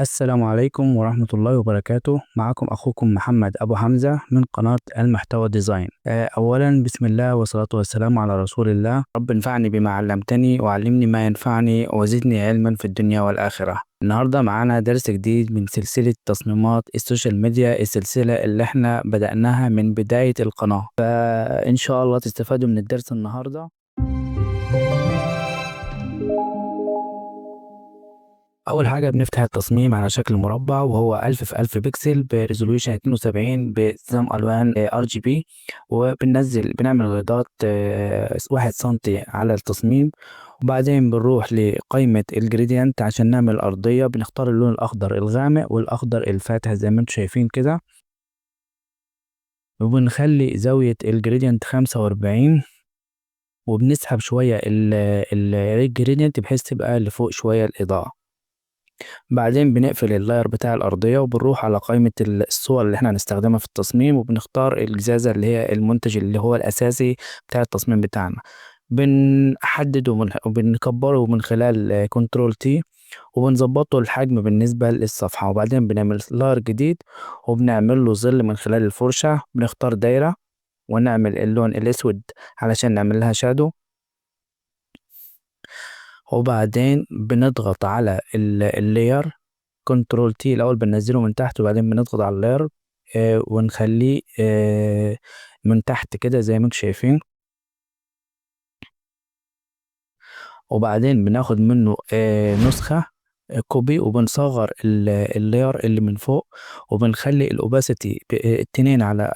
السلام عليكم ورحمة الله وبركاته. معكم أخوكم محمد أبو حمزة من قناة المحتوى ديزاين. أولا بسم الله والصلاة والسلام على رسول الله. رب انفعني بما علمتني وعلمني ما ينفعني وزدني علما في الدنيا والآخرة. النهاردة معانا درس جديد من سلسلة تصميمات ال social media، السلسلة اللي احنا بدأناها من بداية القناة، فإن شاء الله تستفادوا من الدرس النهاردة. أول حاجة بنفتح التصميم على شكل مربع وهو 1000 في 1000 pixel ب resolution 72 بنظام ألوان RGB، وبننزل بنعمل غيضات 1 سنتي على التصميم، وبعدين بنروح لقائمة ال gradient عشان نعمل أرضية. بنختار اللون الأخضر الغامق والأخضر الفاتح زي ما انتم شايفين كده، وبنخلي زاوية ال gradient 45، وبنسحب شوية ال gradient بحيث تبقى لفوق شوية الإضاءة. بعدين بنقفل ال layer بتاع الأرضية وبنروح على قائمة الصور اللي احنا هنستخدمها في التصميم، وبنختار الإزازة اللي هي المنتج اللي هو الأساسي بتاع التصميم بتاعنا. بنحدده وبنكبره من خلال control T، وبنظبطه الحجم بالنسبة للصفحة. وبعدين بنعمل layer جديد وبنعمل له ظل من خلال الفرشة، بنختار دايرة ونعمل اللون الأسود علشان نعمل لها shadow، وبعدين بنضغط على ال layer control T. الأول بننزله من تحت وبعدين بنضغط على ال layer، ونخليه من تحت كده زي ما انتم شايفين، وبعدين بناخد منه نسخة copy وبنصغر ال layer اللي من فوق، وبنخلي ال opacity 2 على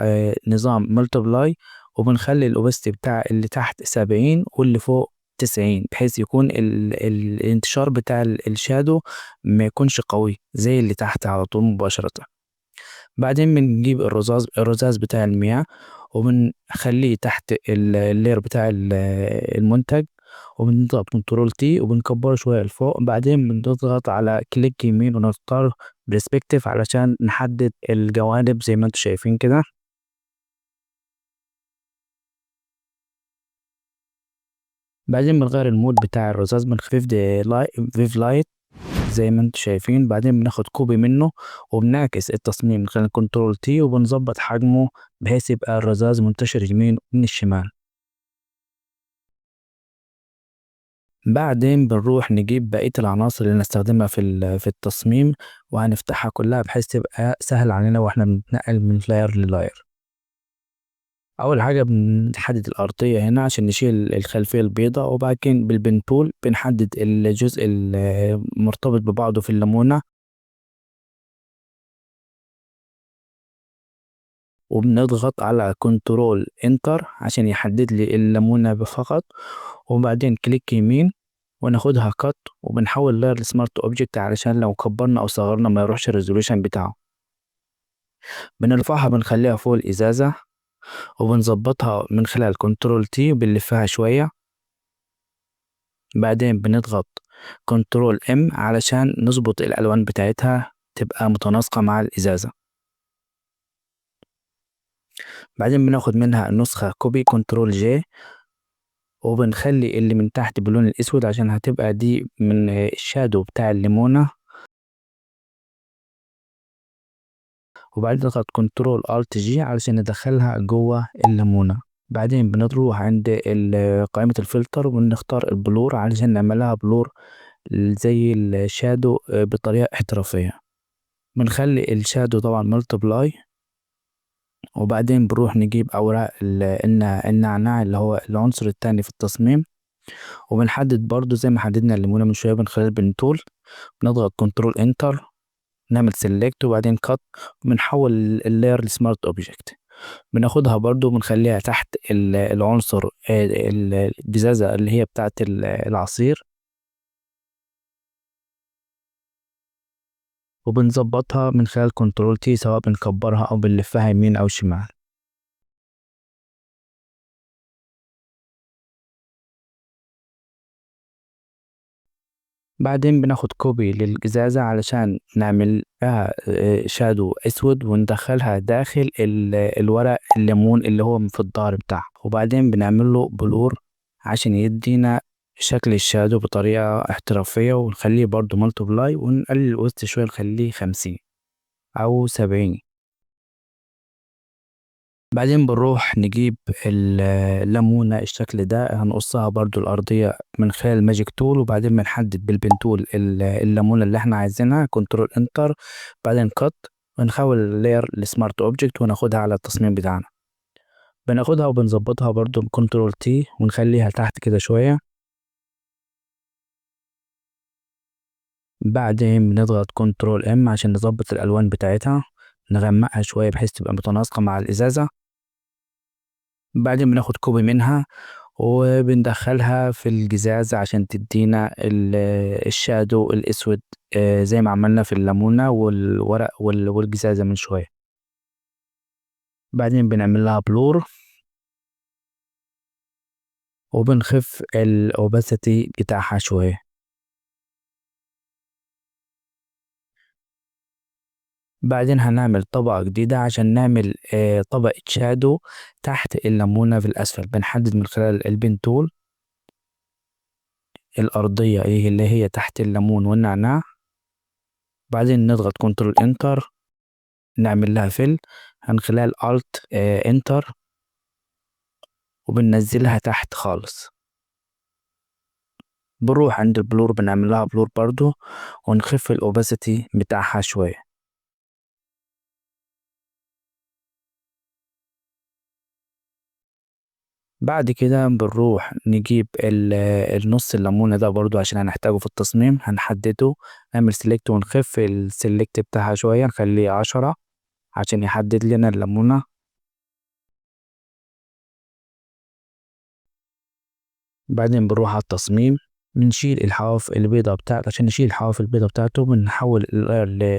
نظام multiply، وبنخلي ال opacity بتاع اللي تحت 70 واللي فوق 90، بحيث يكون الانتشار بتاع ال shadow ما يكونش قوي زي اللي تحت على طول مباشرة. بعدين بنجيب الرذاذ بتاع المياه وبنخليه تحت ال layer بتاع المنتج، وبنضغط control T وبنكبره شوية لفوق. بعدين بنضغط على click يمين ونختار perspective علشان نحدد الجوانب زي ما انتم شايفين كده. بعدين بنغير ال mode بتاع الرذاذ من vivid light زي ما انتم شايفين. بعدين بناخد copy منه وبنعكس التصميم من خلال control T وبنظبط حجمه بحيث يبقى الرذاذ منتشر يمين من الشمال. بعدين بنروح نجيب بقية العناصر اللي نستخدمها في التصميم وهنفتحها كلها بحيث تبقى سهل علينا واحنا بنتنقل من layer ل layer. أول حاجة بنحدد الأرضية هنا عشان نشيل الخلفية البيضاء، وبعد كده بال pen tool بنحدد الجزء المرتبط ببعضه في الليمونة، وبنضغط على control enter عشان يحدد لي الليمونة فقط، وبعدين click يمين وناخدها cut، وبنحول layer ل smart object علشان لو كبرنا أو صغرنا ما يروحش ال resolution بتاعه. بنرفعها بنخليها فوق الإزازة، وبنظبطها من خلال control T وبنلفها شوية. بعدين بنضغط control M علشان نظبط الألوان بتاعتها تبقى متناسقة مع الإزازة. بعدين بناخد منها النسخة copy control J، وبنخلي اللي من تحت باللون الأسود عشان هتبقى دي من ال shadow بتاع الليمونة. وبعدين نضغط control alt G علشان ندخلها جوه الليمونة. بعدين بنروح عند قائمة الفلتر وبنختار ال blur علشان نعملها blur زي ال shadow بطريقة احترافية. بنخلي ال shadow طبعا multiply، وبعدين بنروح نجيب أوراق النعناع اللي هو العنصر التاني في التصميم، وبنحدد برضو زي ما حددنا الليمونة من شوية من خلال pen tool. بنضغط control enter، نعمل select وبعدين cut، وبنحول ال layer ل smart object. بناخدها برضو بنخليها تحت العنصر، الجزازة اللي هي بتاعت العصير، وبنظبطها من خلال control T سواء بنكبرها أو بنلفها يمين أو شمال. بعدين بناخد copy للإزازة علشان نعمل لها shadow أسود وندخلها داخل الورق الليمون اللي هو في الظهر بتاعها، وبعدين بنعمل له blur عشان يدينا شكل ال shadow بطريقة احترافية، ونخليه برضو multiply، ونقلل ال opacity شوية نخليه 50 أو 70. بعدين بنروح نجيب الليمونة الشكل ده، هنقصها برضو الأرضية من خلال ال magic tool، وبعدين بنحدد بال pen tool الليمونة اللي احنا عايزينها، control enter، بعدين cut، ونحول ال layer ل smart object وناخدها على التصميم بتاعنا. بناخدها وبنظبطها برضو ب control T ونخليها تحت كده شوية. بعدين بنضغط control M عشان نظبط الألوان بتاعتها، نغمقها شوية بحيث تبقى متناسقة مع الإزازة. بعدين بناخد copy منها وبندخلها في الجزاز عشان تدينا ال shadow الأسود، زي ما عملنا في الليمونة والورق والجزازة من شوية. بعدين بنعمل لها blur وبنخف ال opacity بتاعها شوية. بعدين هنعمل طبقة جديدة عشان نعمل طبقة shadow تحت الليمونة في الأسفل. بنحدد من خلال ال pen tool الأرضية إيه اللي هي تحت الليمون والنعناع، بعدين نضغط control enter نعمل لها fill من خلال alt enter وبننزلها تحت خالص. بنروح عند ال blur بنعمل لها blur برضو ونخف ال opacity بتاعها شوية. بعد كده بنروح نجيب النص الليمونة ده برضو عشان هنحتاجه في التصميم، هنحدده نعمل select ونخف ال select بتاعها شوية نخليه 10 عشان يحدد لنا الليمونة. بعدين بنروح على التصميم بنشيل الحواف البيضة بتاعته، عشان نشيل الحواف البيضة بتاعته بنحول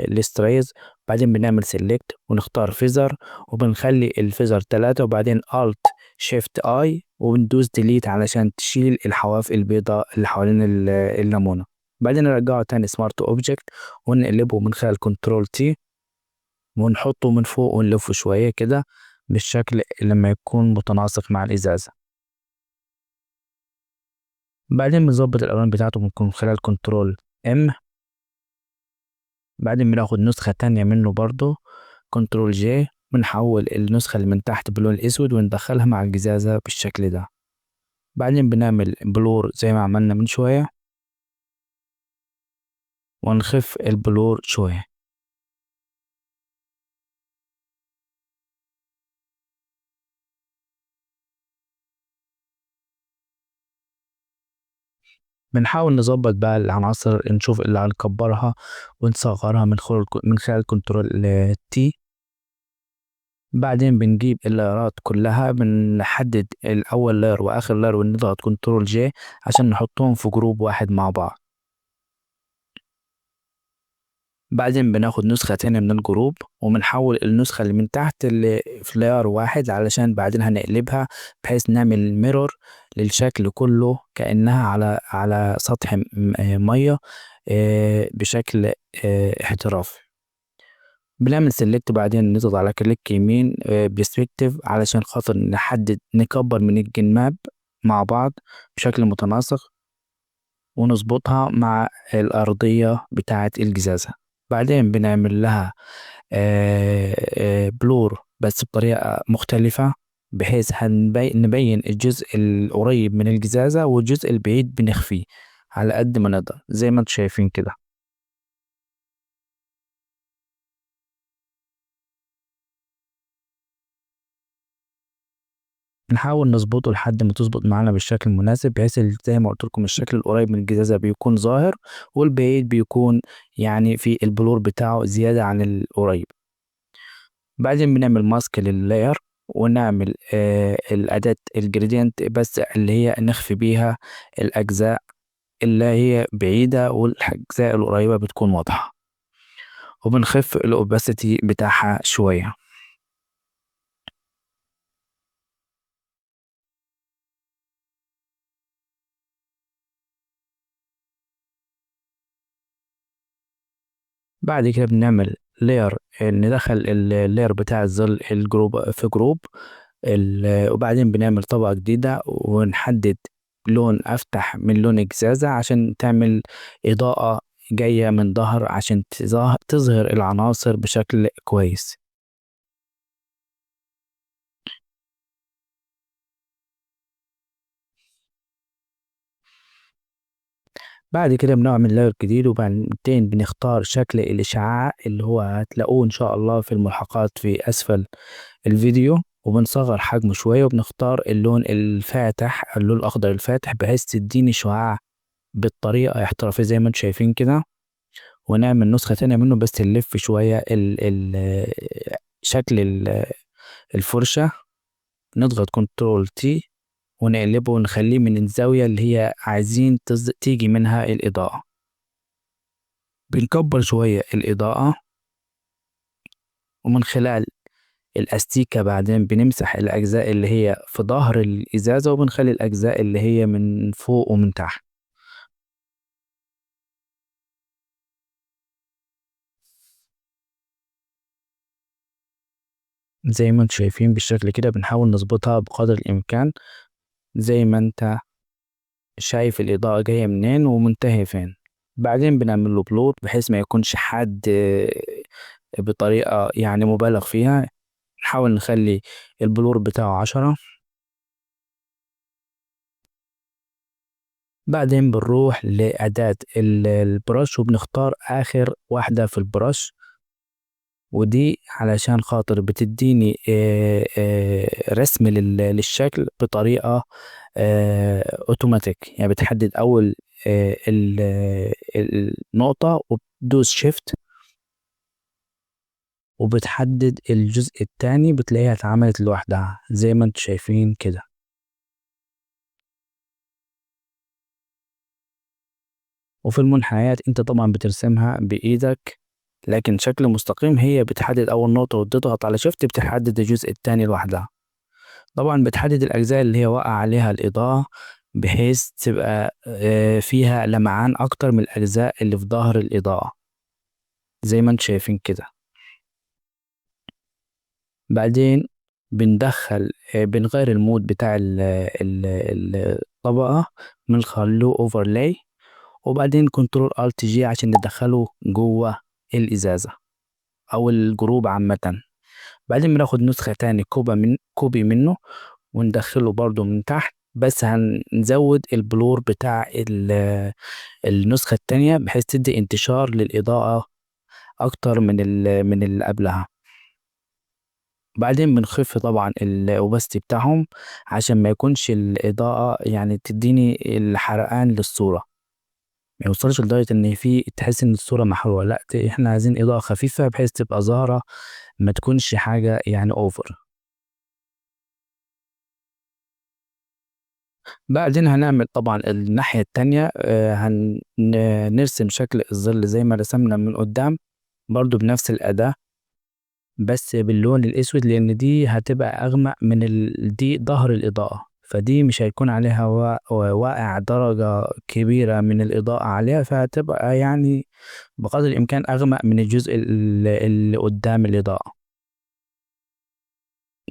ل stylize، بعدين بنعمل select ونختار feather وبنخلي ال feather 3، وبعدين Alt Shift I وبندوس delete علشان تشيل الحواف البيضة اللي حوالين الليمونة. بعدين نرجعه تاني smart object ونقلبه من خلال control T ونحطه من فوق ونلفه شوية كده بالشكل لما يكون متناسق مع الإزازة. بعدين بنظبط الألوان بتاعته من خلال control M. بعدين بناخد نسخة تانية منه برضو control J، بنحول النسخة اللي من تحت باللون الأسود وندخلها مع الجزازة بالشكل ده. بعدين بنعمل blur زي ما عملنا من شوية ونخف ال blur شوية. بنحاول نظبط بقى العناصر، نشوف اللي هنكبرها ونصغرها من خلال control T. بعدين بنجيب ال layer ات كلها، بنحدد الأول layer وآخر layer ونضغط control J عشان نحطهم في group واحد مع بعض. بعدين بناخد نسخة تانية من ال group وبنحول النسخة اللي من تحت اللي في layer واحد علشان بعدين هنقلبها بحيث نعمل mirror للشكل كله كأنها على سطح مية بشكل احترافي. بنعمل select بعدين نضغط على click يمين perspective علشان خاطر نكبر من الجناب مع بعض بشكل متناسق ونظبطها مع الأرضية بتاعة الجزازة. بعدين بنعمل لها blur بس بطريقة مختلفة بحيث نبين الجزء القريب من الجزازة والجزء البعيد بنخفيه على قد ما نقدر زي ما انتم شايفين كده. نحاول نظبطه لحد ما تظبط معانا بالشكل المناسب بحيث زي ما قلت لكم الشكل القريب من الجزازة بيكون ظاهر والبعيد بيكون في ال blur بتاعه زيادة عن القريب. بعدين بنعمل mask لل layer ونعمل الأداة ال gradient بس اللي هي نخفي بيها الأجزاء اللي هي بعيدة والأجزاء القريبة بتكون واضحة، وبنخف ال opacity بتاعها شوية. بعد كده بنعمل layer، ندخل ال layer بتاع الظل ال group في group، وبعدين بنعمل طبقة جديدة ونحدد لون أفتح من لون الإزازة عشان تعمل إضاءة جاية من ظهر عشان تظهر العناصر بشكل كويس. بعد كده بنعمل layer جديد، وبعدين بنختار شكل الإشعاع اللي هو هتلاقوه إن شاء الله في الملحقات في أسفل الفيديو، وبنصغر حجمه شوية، وبنختار اللون الفاتح، اللون الأخضر الفاتح، بحيث تديني شعاع بالطريقة احترافية زي ما انتم شايفين كده. ونعمل نسخة تانية منه بس نلف شوية شكل الفرشة، نضغط control T ونقلبه ونخليه من الزاوية اللي هي عايزين تيجي منها الإضاءة. بنكبر شوية الإضاءة، ومن خلال الأستيكة بعدين بنمسح الأجزاء اللي هي في ظهر الإزازة، وبنخلي الأجزاء اللي هي من فوق ومن تحت. زي ما انتم شايفين بالشكل كده بنحاول نظبطها بقدر الإمكان، زي ما انت شايف الإضاءة جاية منين ومنتهية فين. بعدين بنعمل له blur بحيث ما يكونش حاد بطريقة مبالغ فيها، نحاول نخلي ال blur بتاعه 10. بعدين بنروح لأداة ال brush وبنختار آخر واحدة في ال brush، ودي علشان خاطر بتديني رسم للشكل بطريقة اوتوماتيك، يعني بتحدد أول النقطة وبتدوس shift وبتحدد الجزء التاني، بتلاقيها اتعملت لوحدها زي ما انتم شايفين كده. وفي المنحنيات انت طبعا بترسمها بإيدك، لكن شكل مستقيم هي بتحدد أول نقطة وتضغط على شيفت بتحدد الجزء التاني لوحدها. طبعا بتحدد الأجزاء اللي هي واقع عليها الإضاءة بحيث تبقى فيها لمعان أكتر من الأجزاء اللي في ظهر الإضاءة زي ما انتم شايفين كده. بعدين بنغير ال mode بتاع الطبقة، بنخلوه overlay، وبعدين control alt G عشان ندخله جوه الإزازة أو ال group عامة. بعدين بناخد نسخة تاني copy منه وندخله برضو من تحت، بس هنزود ال blur بتاع النسخة التانية بحيث تدي انتشار للإضاءة أكتر من اللي قبلها. بعدين بنخف طبعا ال opacity بتاعهم عشان ما يكونش الإضاءة تديني الحرقان للصورة، ما يوصلش لدرجة إن في تحس إن الصورة محروقة، لا، إحنا عايزين إضاءة خفيفة بحيث تبقى ظاهرة، ما تكونش حاجة أوفر. بعدين هنعمل طبعا الناحية التانية، نرسم شكل الظل زي ما رسمنا من قدام برضو بنفس الأداة بس باللون الأسود، لأن دي هتبقى أغمق من دي ظهر الإضاءة، فدي مش هيكون عليها واقع درجة كبيرة من الإضاءة عليها، فهتبقى بقدر الإمكان أغمق من الجزء اللي قدام الإضاءة.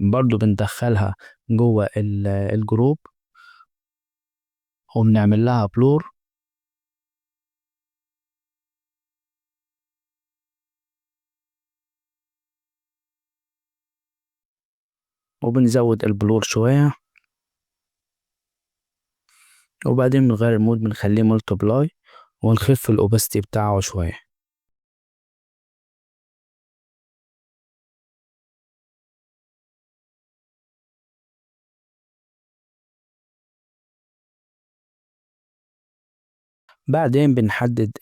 برضو بندخلها جوه ال group وبنعمل لها blur. وبنزود ال blur شوية، وبعدين بنغير ال mode بنخليه multiply ونخف ال opacity بتاعه شوية. بعدين بنحدد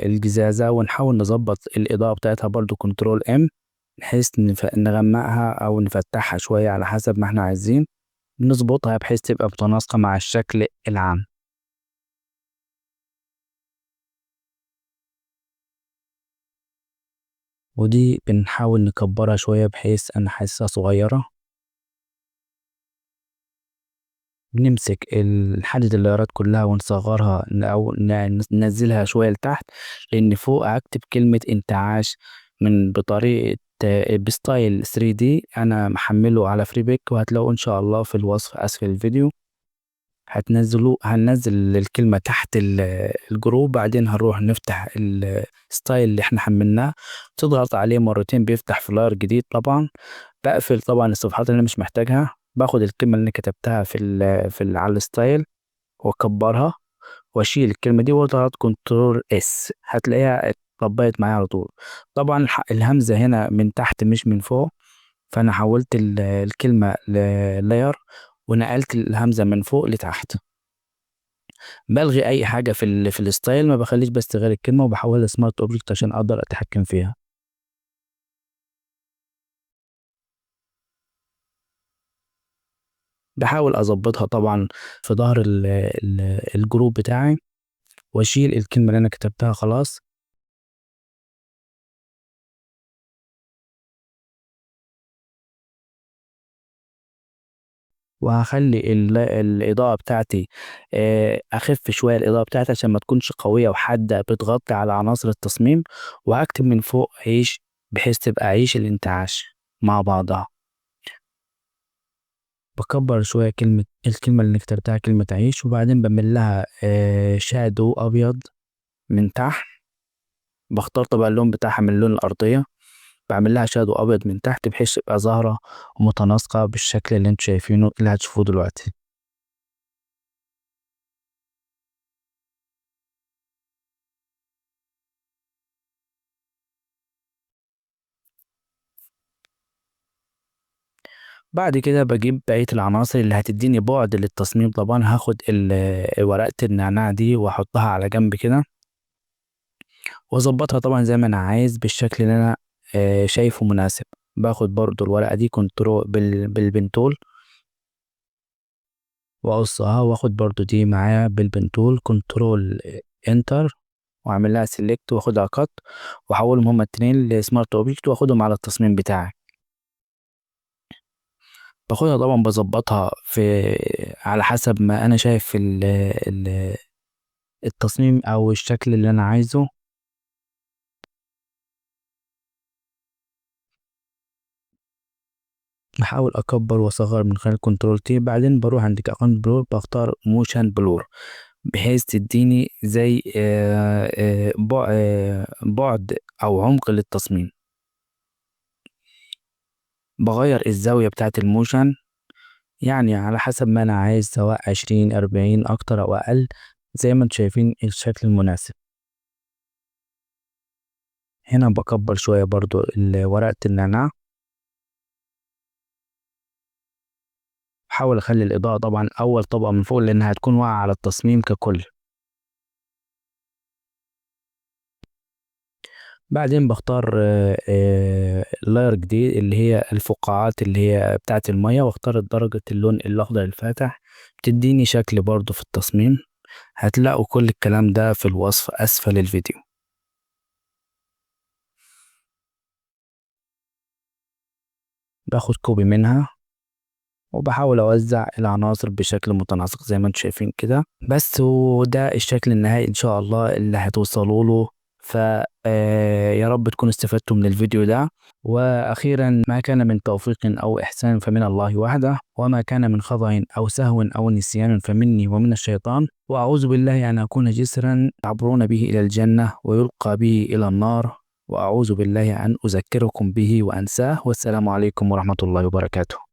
الجزازة ونحاول نظبط الإضاءة بتاعتها برضو control M بحيث نغمقها أو نفتحها شوية على حسب ما احنا عايزين، نظبطها بحيث تبقى متناسقة مع الشكل العام. ودي بنحاول نكبرها شوية بحيث أنا حاسسها صغيرة. بنمسك نحدد اللايرات كلها ونصغرها أو ننزلها شوية لتحت، لأن فوق هكتب كلمة انتعاش من بطريقة ب style 3D أنا محمله على Freepik، وهتلاقوه إن شاء الله في الوصف أسفل الفيديو. هتنزلوه، هننزل الكلمة تحت ال group، بعدين هنروح نفتح ال style اللي احنا حملناه، تضغط عليه مرتين بيفتح ف layer جديد. طبعا بقفل طبعا الصفحات اللي انا مش محتاجها، باخد الكلمة اللي انا كتبتها على ال style واكبرها واشيل الكلمة دي واضغط control S، هتلاقيها اتطبقت معايا على طول. طبعا الهمزة هنا من تحت مش من فوق، فانا حولت الكلمة ل layer ونقلت الهمزة من فوق لتحت. بلغي اي حاجة في ال style، ما بخليش بس غير الكلمة، وبحولها smart object عشان اقدر اتحكم فيها. بحاول اظبطها طبعا في ظهر ال group بتاعي، واشيل الكلمة اللي انا كتبتها خلاص. وهخلي الإضاءة بتاعتي، أخف شوية الإضاءة بتاعتي عشان ما تكونش قوية وحادة بتغطي على عناصر التصميم. وهكتب من فوق عيش بحيث تبقى عيش الانتعاش مع بعضها. بكبر شوية الكلمة اللي كتبتها كلمة عيش، وبعدين بعمل لها، شادو أبيض من تحت. بختار طبعا اللون بتاعها من لون الأرضية، بعمل لها شادو أبيض من تحت بحيث تبقى ظاهرة ومتناسقة بالشكل اللي انتوا شايفينه اللي هتشوفوه دلوقتي. بعد كده بجيب بقية العناصر اللي هتديني بعد للتصميم. طبعا هاخد ورقة النعناع دي واحطها على جنب كده واظبطها طبعا زي ما انا عايز بالشكل اللي انا، شايفه مناسب. باخد برضو الورقة دي control بال pen tool واقصها، واخد برضو دي معايا بال pen tool control enter واعمل لها select واخدها cut واحولهم هما الاتنين ل smart object واخدهم على التصميم بتاعي. باخدها طبعا بظبطها على حسب ما انا شايف التصميم او الشكل اللي انا عايزه. بحاول اكبر واصغر من خلال control T. بعدين بروح عند ايقونه blur بختار motion blur بحيث تديني زي، بعد او عمق للتصميم. بغير الزاوية بتاعت ال motion على حسب ما انا عايز، سواء 20 40 اكتر او اقل زي ما انتم شايفين الشكل المناسب. هنا بكبر شوية برضو ورقة النعناع، بحاول اخلي الاضاءة طبعا اول طبقة من فوق لانها هتكون واقعة على التصميم ككل. بعدين بختار، لاير جديد اللي هي الفقاعات اللي هي بتاعت المية، واختار درجة اللون الاخضر الفاتح، بتديني شكل برضو في التصميم. هتلاقوا كل الكلام ده في الوصف اسفل الفيديو. باخد copy منها وبحاول اوزع العناصر بشكل متناسق زي ما انتم شايفين كده بس. وده الشكل النهائي ان شاء الله اللي هتوصلوا له. يا رب تكونوا استفدتوا من الفيديو ده. واخيرا، ما كان من توفيق او احسان فمن الله وحده، وما كان من خطأ او سهو او نسيان فمني ومن الشيطان، واعوذ بالله ان اكون جسرا تعبرون به الى الجنة ويلقى به الى النار، واعوذ بالله ان اذكركم به وانساه. والسلام عليكم ورحمة الله وبركاته.